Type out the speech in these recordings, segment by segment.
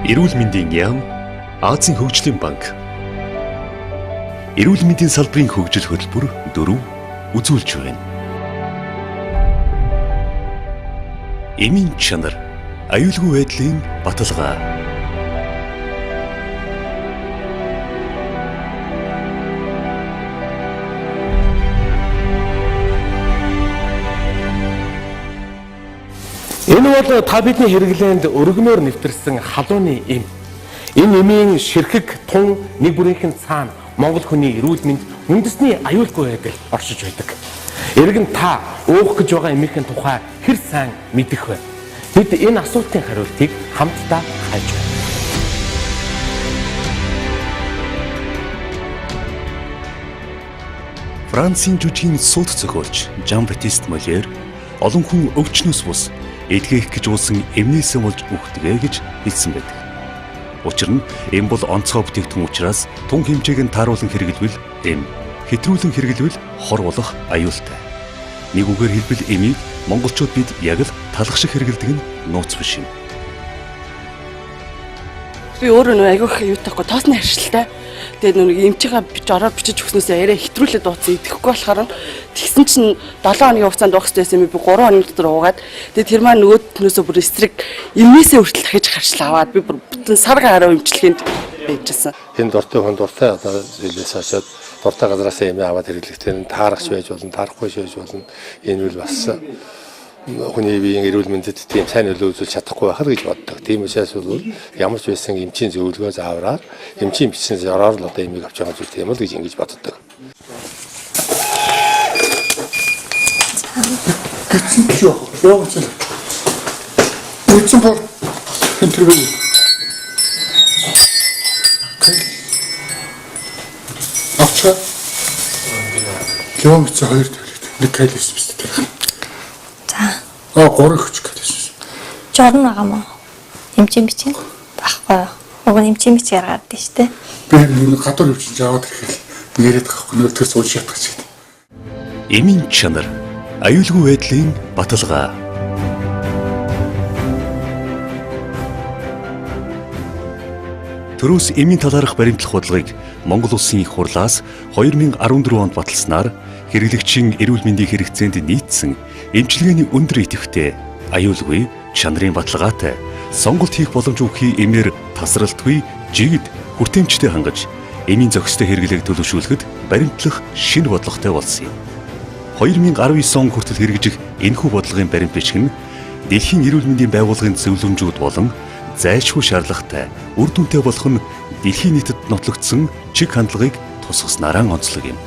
Эрүүл мэндийн яам, Азийн хөгжлийн банк. Эрүүл мэндийн салбарын хөгжил хөтөлбөр 4 үзүүлж байна. Эмийн чанар, аюулгүй байдлын баталгаа. Энэ бол та бидний хэрэглээнд өргөнөөр нэвтэрсэн халууны эм. Энэ эмийн ширхэг тун нэг бүрийнхэн цаана Монгол хүний эрүүл мэнд үндэсний аюулгүй байдал оршиж байдаг. Эргэн та уух гэж байгаа эмийнхэн тухай хэр сайн мэдэх вэ? Бид энэ асуултын хариултыг хамтдаа хайж байна. Францын жүжигийн сууд зохиолч Жан-Батист Мольер олон хүн өвчнөөс бус эдгээх гэж уусан эмнээсээ болж үхдэгэ гэж хэлсэн байдаг. Учир нь эм бол онцгой бүтээгдэхүүн учраас тун хэмжээг нь тааруулан хэрэглэвэл эм, хэтрүүлэн хэрэглэвэл хор болох аюултай. Нэг үгээр хэлбэл эмийг монголчууд бид яг л талах шиг хэрэглэдэг нь нууц биш юм. Би өөрөө нөө айгүйх юутахгүй тоосны харшилтай. Тэгээд нөө эмчигээ бич ороор бичиж өгснөөсөө арай хэтрүүлээд дууцсан идэхгүй болохоор нь тэгсэн чинь 7 хоногийн хугацаанд уух хэрэгтэй байсан юм би 3 хоногийн дотор уугаад тэгээд тэр маань нөгөөднөөсөө бүр эсрэг эмнээсээ хүртэл дахиж харшил аваад би бүр бүтэн сар гаруй эмчилгээнд байжсэн. Энэ дуртай хүн дуртай одоо зүйлээс очиод дуртай газраас эм аваад хэрэглэхдээ таарахч байж болно, таарахгүй байж болно. Энэ үл бас хүний биеийн эрүүл мэндэд тийм сайн нөлөө үзүүлж чадахгүй байх л гэж боддог. Тийм учраас бол ямар ч байсан эмчийн зөвлөгөө заавраар эмчийн бичсэн зороор л одоо эмийг авч байгаа зүйл тийм л гэж ингэж боддог. Бичсэн биш үү? Явуулсан. Бичсэн бол интервью. Авчаа. Леон бичсэн 2 тавилт. Нэг калис бичсэн. За. Аа 3 хүч калис. Жорн байгаа мó? Эмчийн бичиг байхгүй. Уг нь эмчийн бичгээр гардаг шүү дээ. Би нэг гадуур өвчин жаваад ирэхэл яриад байгаа байхгүй. Тэр сууж ятгах чинь. Эмийн чанар, аюулгүй байдлын баталгаа. Төрөөс эмийн талаарх баримтлах бодлогыг Монгол Улсын их хурлаас 2014 онд баталснаар хэрэглэгчийн эрүүл мэндийн хэрэгцээнд нийцсэн эмчилгээний өндөр идэвхтэй, аюулгүй, чанарын баталгаатай сонголт хийх боломж өгөхийн эмээр тасралтгүй, жигд, хүртээмжтэй хангаж эмийн зохистой хэрэглээг төлөвшүүлэхэд баримтлах шинэ бодлоготой болсон юм. 2019 он хүртэл хэрэгжих энэхүү бодлогын баримт бичиг нь дэлхийн эрүүл мэндийн байгууллагын зөвлөмжүүд болон зайлшгүй шаардлагатай, үр дүнтэй болох нь дэлхийн нийтэд нотлогдсон чиг хандлагыг тусгаснараа онцлог юм.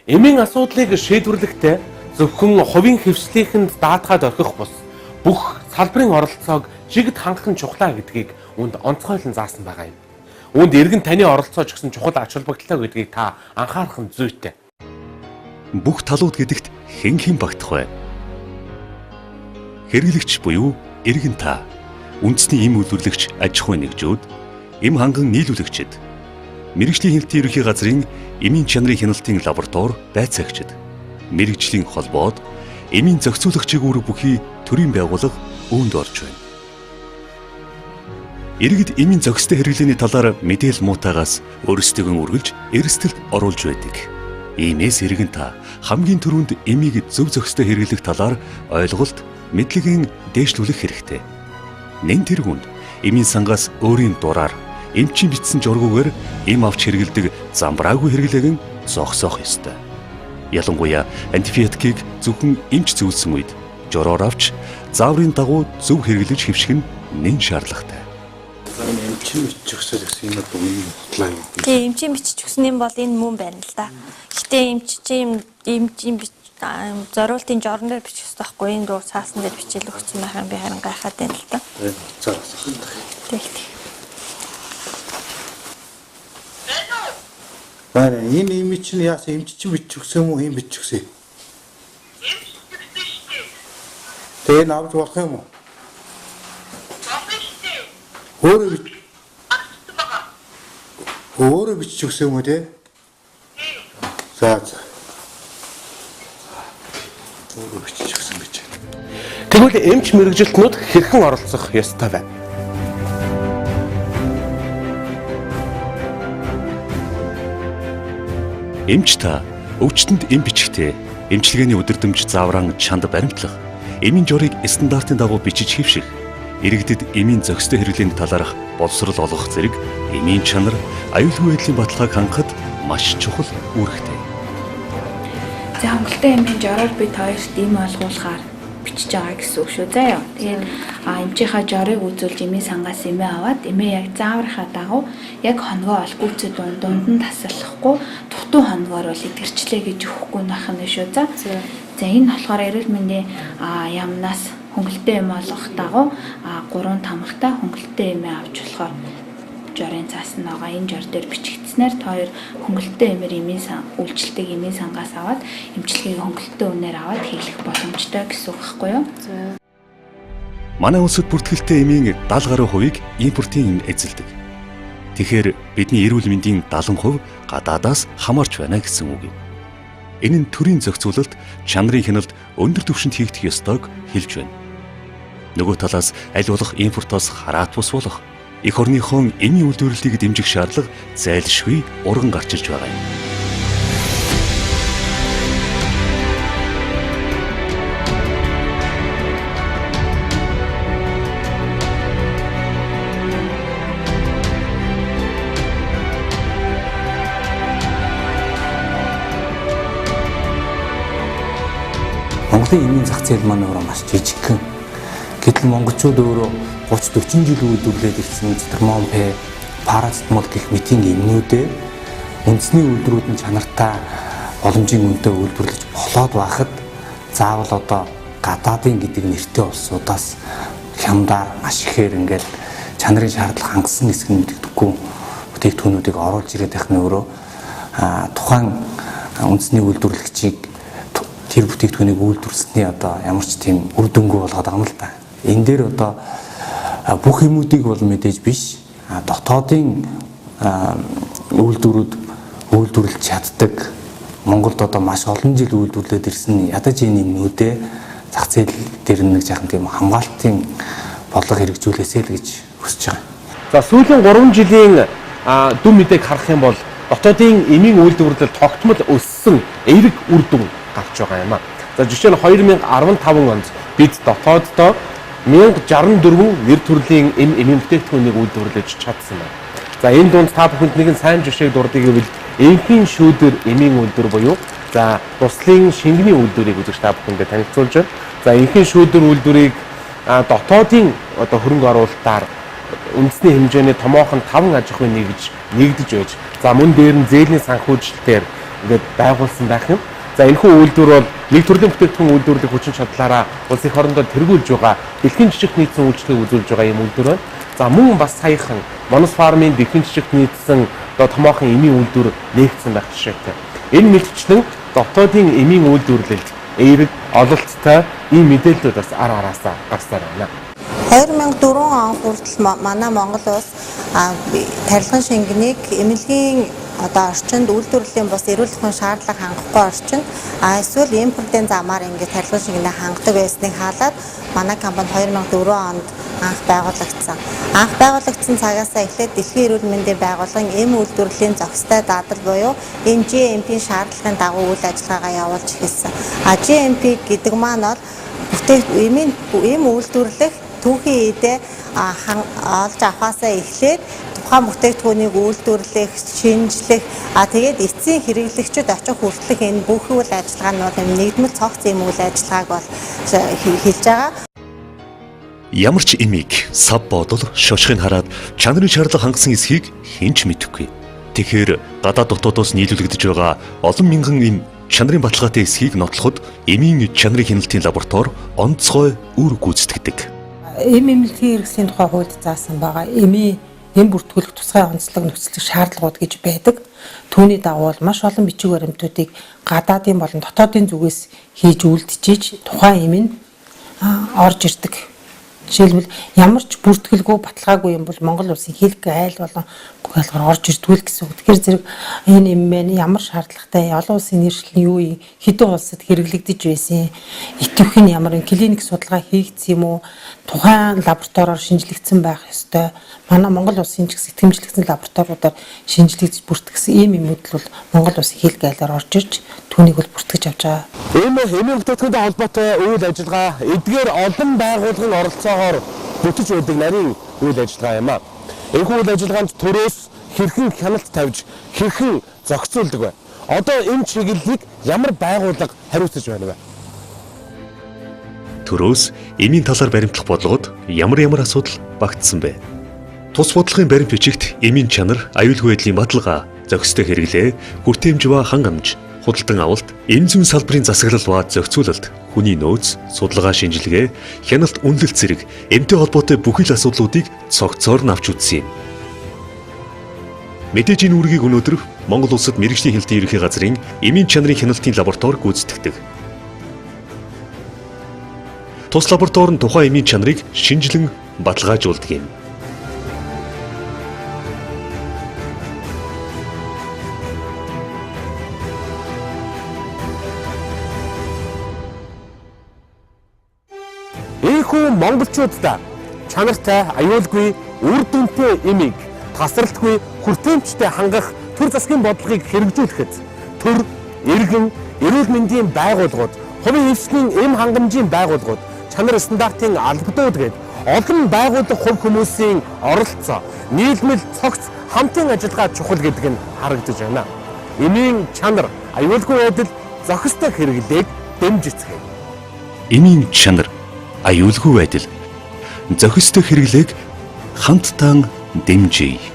Эмийн асуудлыг шийдвэрлэхдээ зөвхөн хувийн хэвшлийнхэнд даатгаад орхих бус бүх салбарын оролцоог жигд хангах нь чухлаа гэдгийг үүнд онцгойлон заасан байгаа юм. Үүнд эргэн таны оролцоо ч гэсэн чухал ач холбогдолтой гэдгийг та анхаарах нь зүйтэй. Бүх талууд гэдэгт хэн хэн багтах вэ? Хэрэглэгч буюу эргэн та, үндэсний эм үйлдвэрлэгч аж ахуйн нэгжүүд, эм ханган нийлүүлэгчид, мэргэжлийн хяналтын ерөнхий газрын эмийн чанарын хяналтын лаборатори байцаагчид, мэргэжлийн холбоод эмийн зохицуулагчийг үүрэг бүхий төрийн байгууллага үүнд орж байна. Иргэд эмийн зохистой хэрэглээний талаар мэдээлэл муутаагаас өөрсдийгөө үргэлж эрсдэлд оруулж байдаг. Иймээс эргэн та хамгийн түрүүнд эмийг зөв зохистой хэрэглэх талаар ойлголт, мэдлэгийн дээшлүүлэх хэрэгтэй. Нэн тэргүүнд эмийн сангаас өөрийн дураар эмчийн бичсэн жургуугаар эм авч хэрэглэдэг замбраагүй хэрэглээг нь зогсоох ёстой. Ялангуяа антибиотикийг зөвхөн эмч зөвлөсөн үед жороор авч зааврын дагуу зөв хэрэглэж хэвших нь нэн шаардлагатай. Эмчийн бичиж өгсөн гэсэн юм бол энэ хутлаа юм. Тийм, эмчийн бичиж өгсөн юм бол энэ мөн байна л да. Гэтэ эмчийн зориултын жорон дээр бичих хэрэгтэй байхгүй энэ дуу цаасан дээр бичээл өгсөн байх юм би харин гайхаад байна л да. Энэ хуцаар асах. Тэг. Байна. Энэ эм чинь яасан эмч чинь бичих өгсөн юм уу хэм бичих өгсөн юм? Эмч бичсэн шүү дээ. Тэгээ энэ авч болох юм уу? Болно шүү дээ. Өөрөө байгаа. Өөрөө бичих өгсөн юм уу те? За за. Өөрөө бичиж өгсөн гэж. Тэгвэл эмч мэргэжилтнүүд хэрхэн оролцох ёстой вэ? Эмч та өвчтөнд эм бичгтээ эмчилгээний өдөрдмж заавраан чанд баримтлах, эмийн жорыг стандартын дагуу бичиж хэвших, иргэдэд эмийн зохистой хэрэглээний талаарх боловсрол олгох зэрэг эмийн чанар, аюулгүй байдлын баталгааг хангахад маш чухал үүрэгтэй. За, хөнгөлөлтэй эмийн жороор бид хоёрт эм олгуулахаар бичиж байгаа гэсэн үг шүү заа юу. Тэгээд эмчийнхаа жорыг үзүүлж эмийн сангаас эмээ аваад эмээ яг зааврынхаа дагуу яг хоногоо олгүйцэл дунд нь тасаллахгүй дутуу хоногоор бол эдгэрчлээ гэж өгөхгүй нах нь шүү за. За, энэ болохоор эрүүл мэндийн яамнаас хөнгөлөлтэй эм олгох дагуу 3 тамгатай хөнгөлөлтэй эмээ авч болохоор жорын цаас нь байгаа. Энэ жор дээр бичигдснээр та хоёр хөнгөлөлтэй эмээр эмийн сан үйлчлдэг эмийн сангаас аваад эмчилгээг хөнгөлөлтэй үнээр аваад хийх боломжтой гэсэн үг байхгүй юу? Манай улсад бүртгэлтэй эмийн 70 гаруй хувийг импортын эм эзэлдэг. Тэгэхээр бидний эрүүл мэндийн 70% гадаадаас хамаарч байна гэсэн үг юм. Энэ нь төрийн зохицуулалт, чанарын хяналт өндөр түвшинд хийгдэх ёстойг хэлж байна. Нөгөө талаас аль болох импортоос хараат бус болох эх орныхон эмийн үйлдвэрлэлийг дэмжих шаардлага зайлшгүй урган гарч ирж байгаа юм. Монголын эмийн зах зээл маань өөрөө маш жижигхэн. Гэтэл монголчууд өөрөө 30 40 жил үйлдвэрлээд ирсэн цитрамон П, парацетамол гэх мэтийн эмнүүдээ үндэсний үйлдвэрүүд нь чанартай, боломжийн үнэтэй үйлдвэрлэж болоод байхад заавал одоо гадаадын гэдэг нэртэй улсуудаас хямдаар маш ихээр ингээл чанарын шаардлага хангасан хэсэг нь мэдэгдэхгүй бүтээгдэхүүнүүдийг оруулж ирээд байх нь өөрөө тухайн үндэсний үйлдвэрлэгчийг тэр бүтээгдэхүүнийг үйлдвэрлэсний одоо ямар ч тийм үр дүнгүй болгоод байгаа юм л да. Энэ дээр одоо бүх юмүүдийг бол мэдээж биш, дотоодын үйлдвэрүүд үйлдвэрлэж чаддаг, Монголд одоо маш олон жил үйлдвэрлээд ирсэн ядаж энэ юмнүүдээ зах зээл дээр нэг жаахан тийм хамгаалтын бодлого хэрэгжүүлээсэй л гэж хүсэж байгаа. За, сүүлийн 3 жилийн дүн мэдээг харах юм бол дотоодын эмийн үйлдвэрлэл тогтмол өссөн эерэг үр дүн гарч байгаа юм а. За, жишээ нь 2015 онд бид дотооддоо 1064 нэр төрлийн эмийн бүтээгдэхүүнийг үйлдвэрлэж чадсан байна. За, энэ дунд та бүхэнд нэгэн сайн жишээг дурдъя гэвэл энхийн шүүдэр эмийн үйлдвэр буюу за туслын шингэний үйлдвэрийг үзэгч та бүхэндээ танилцуулж байна. За, энхийн шүүдэр үйлдвэрийг дотоодын одоо хөрөнгө оруулалтаар үндэсний хэмжээний томоохон 5 аж ахуйн нэгж нэгдэж байж, за мөн дээр нь зээлийн санхүүжилтээр ингээд байгуулсан байх юм. За, энэхүү үйлдвэр бол нэг төрлийн бүтээгдэхүүн үйлдвэрлэх хүчин чадлаараа улс эх орондоо тэргүүлж байгаа дэлхийн жижигт нийцсэн үйлчлэгийг үзүүлж байгаа юм үйлдвэр байна. За, мөн бас саяхан Монос фармын дэлхийн жижигт нийцсэн одоо томоохон эмийн үйлдвэр нээгдсэн байх жишээтэй. Энэ мэтчлэн дотоодын эмийн үйлдвэрлэлд эерэг ололттой ийм мэдээллүүд бас ар араасаа гарсаар байна. 2004 он хүртэл манай Монгол улс тарилгын шингэнийг эмнэлгийн одоо орчинд үйлдвэрлэлийн бус эрүүл мэндийн шаардлага хангахгүй орчинд эсвэл импортын замаар ингээд тарилгын шингэнээ хангадаг байсныг хаалаад манай компани 2004 онд анх байгуулагдсан. Анх байгуулагдсан цагаасаа эхлээд Дэлхийн эрүүл мэндийн байгууллагын эм үйлдвэрлэлийн зохистой дадал буюу энэ GMP-ийн шаардлагын дагуу үйл ажиллагаагаа явуулж эхэлсэн. GMP гэдэг маань бол эм үйлдвэрлэх түүхийн эдээ олж авахаасаа эхлээд тухайн бүтээгдэхүүнийг үйлдвэрлэх, шинжлэх, тэгээд эцсийн хэрэглэгчид очих хүртэлх энэ бүх үйл ажиллагаа нь бол нэгдмэл цогц юм үйл ажиллагааг бол хэлж байгаа. Ямар ч эмийг сав бодол шошгыг хараад чанарын шаардлага хангасан эсхийг хэн ч мэдэхгүй. Тэгэхээр гадаад дотоодоос нийлүүлэгдэж байгаа олон мянган эм чанарын баталгаатай эсхийг нотлоход эмийн чанарын хяналтын лаборатори онцгой үүрэг гүйцэтгэдэг. Эм эмнэлгийн хэрэгслийн тухай хуульд заасан байгаа. Эмийн эм бүртгүүлэх тусгай онцлог нөхцөлөх шаардлагууд гэж байдаг. Түүний дагуу бол маш олон бичиг баримтуудыг гадаадын болон дотоодын зүгээс хийж үлдчихэж тухайн эм нь орж ирдэг. Жишээлбэл, ямар ч бүртгэлгүй, баталгаагүй юм бол Монгол улсын хийлэг айл болон бүх ялгаар орж ирдгүй л гэсэн үг. Тэгэхээр зэрэг энэ эм маань ямар шаардлагатай, олон улсын нэршил нь юу юм, хэдэн улсад хэрэглэгдэж байсан, идэвх нь ямар юм, клиник судалгаа хийгдсэн юм уу, тухайн лабораториор шинжлэгдсэн байх ёстой. Манай Монгол улсын ч гэсэн итгэмжлэгдсэн лабораториудаар шинжлэгдэж бүртгэсэн ийм юмуд л бол Монгол улсын хийлэг айлаар орж ирж түүнийг бол бүртгэж авч байгаа. Ийм эмийн бүтээгдэхүүнтэй холбоотой үйл ажиллагаа эдгээр олон байгууллагын оролцоогоор бүтэж байдаг нарийн үйл ажиллагаа юм а. Энэхүү үйл ажиллагаанд төрөөс хэрхэн хяналт тавьж, хэрхэн зохицуулдаг вэ? Одоо энэ чиглэлийг ямар байгууллага хариуцаж байна вэ? Төрөөс эмийн талаар баримтлах бодлогод ямар ямар асуудал багтсан бэ? Тус бодлогын баримт бичигт эмийн чанар, аюулгүй байдлын баталгаа, зохистой хэрэглээ, хүртээмж ба хангамж, худалдан авалт, эм зүйн салбарын засаглал ба зохицуулалт, хүний нөөц, судалгаа шинжилгээ, хяналт үнэлэлт зэрэг эмтэй холбоотой бүхий л асуудлуудыг цогцоор нь авч үзсэн юм. Мэдээж энэ үүргийг өнөөдөр Монгол улсад мэргэжлийн хяналтын ерөнхий газрын эмийн чанарын хяналтын лаборатори гүйцэтгэдэг. Тус лаборатори нь тухайн эмийн чанарыг шинжилэн баталгаажуулдаг юм. Ийхүү монголчуудаа чанартай, аюулгүй, үр дүнтэй эмийг тасралтгүй, хүртээмжтэй хангах төр засгийн бодлогыг хэрэгжүүлэхэд төр, иргэн, эрүүл мэндийн байгууллагууд, хувийн хвшлийн эм хангамжийн байгууллагууд, чанар стандартын албадууд гээд олон байгууллага хувь хүмүүсийн оролцоо, нийлмэл цогц хамтын ажиллагаа чухал гэдэг нь харагдаж байна. Эмийн чанар, аюулгүй байдал, зохистой хэрэглээг дэмжицгээе. Эмийн чанар, аюулгүй байдал, зохистой хэрэглээг хамтдаа дэмжийе.